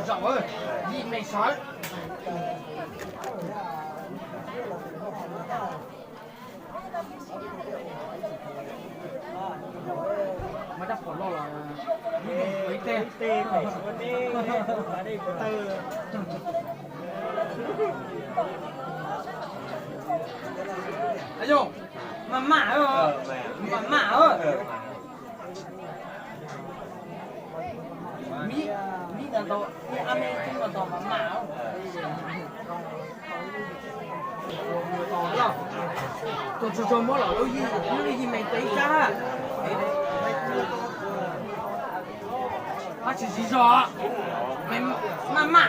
Zaum, yij me sawv. Mas dab phom loj los ib teg. Yog, mas mam, mas mam. Mib, mib ntawd tau, ab me tub ntawd tau mas mam. Tus tsis tshua muab los lub yij, lub yij me tes ib sab. Ab tsis tsis zog, mam mam.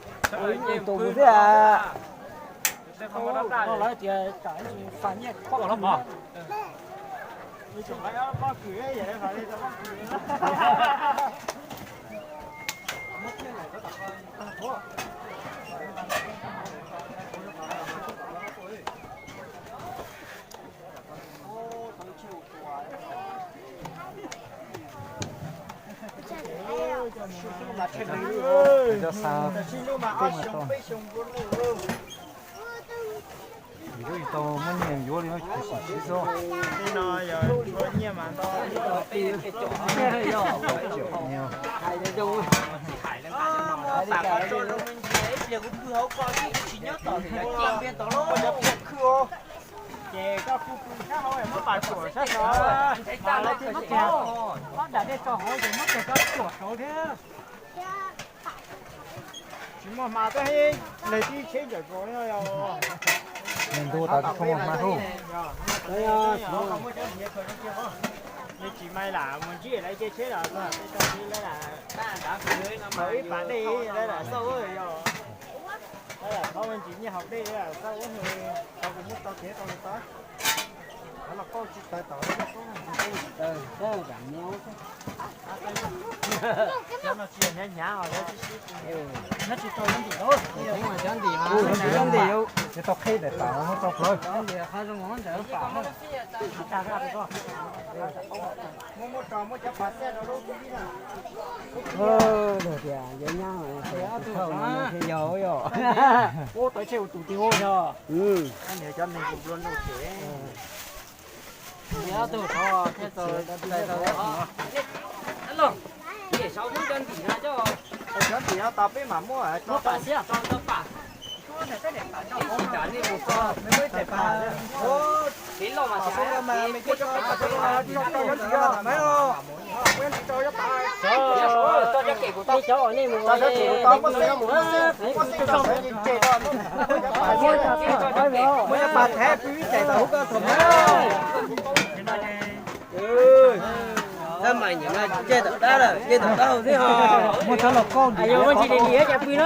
Ces tus kuv thiab. Lawv tias tsam ib ntsis fas nyiaj poj los mog. Yuav tau muab nyiaj yuav li, sim siv xwb. Ces koj kuj pw sab hauv muab pas tsuam sab sov, mas lawv thiaj muab kiag ob daim dej tso hauv ces muab kiag koj tsuam saud thiab. Tsis muaj hma twb neg tib tsheb ntawm ko. Nws ntuj tas tsis tshua muaj hma hub. Nws tsis mai lam mus ntsib lawv ce tsheb los, ib pas dej lawv lam xauj yog, lawv lam thov ntsis nyiaj haus dej xauj, tau kuv muab tau kev tau tab. Nyob tsis tau yob ntim, yob ntim, yob ntim, yob tau qheb daim pam muab tau plawv. Muab muab tso muab cov pas xej rau lub. Tias yuav nyab thauj no thiaj yog yom. Ub, tawv tseg ua tus twg yog. Niam cov neeg nplua nuj ces. Cov ntim no tas peb mam muab. Tab mas nyiam no nce tom qab lawm, nce tom qab hauv xwb ho. Muaj tsob los koj, yuav muaj tsis li li cas pw no.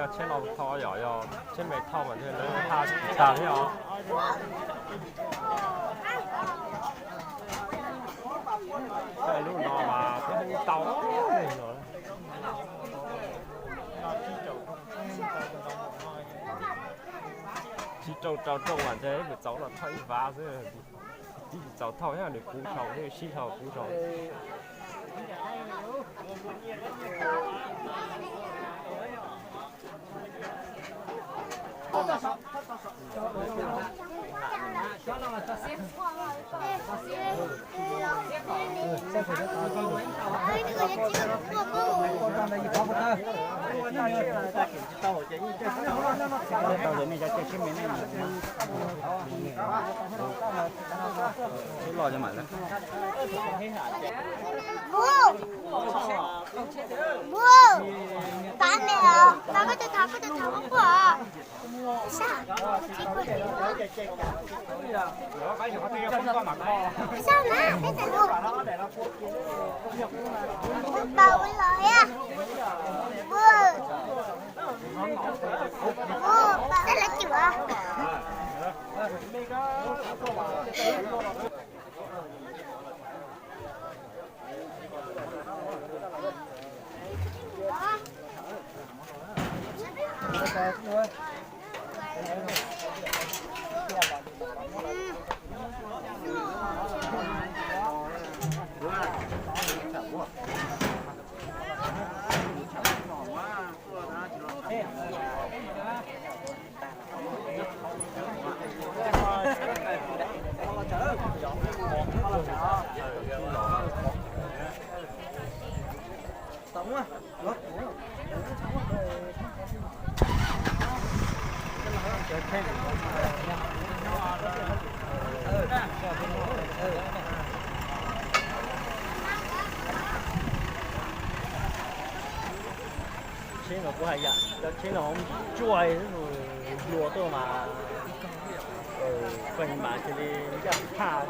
Tsheb los thauj yom, yog tsheb me thauj mas ntshe lawv tsis tag thiab os. Lub no mas twb tau no. Tsis rau rau rau mas ntshe ib txwm txaus los thauj ib vav xwb. Tib txwm txaus thauj thiab nws puv saum thiab sib dhau puv saum. Bố, bố, tao nè, tao có cho thằng, có cho thằng không có à? Sao? Sao mà, peb tawm lus. Pau los ya. Ua. Ua, pau, tawm lawv cim os. Tsheb no kuv hais yam cov tsheb no tsuaj, luag tuaj mas, feem mas cia li ncaj phaj.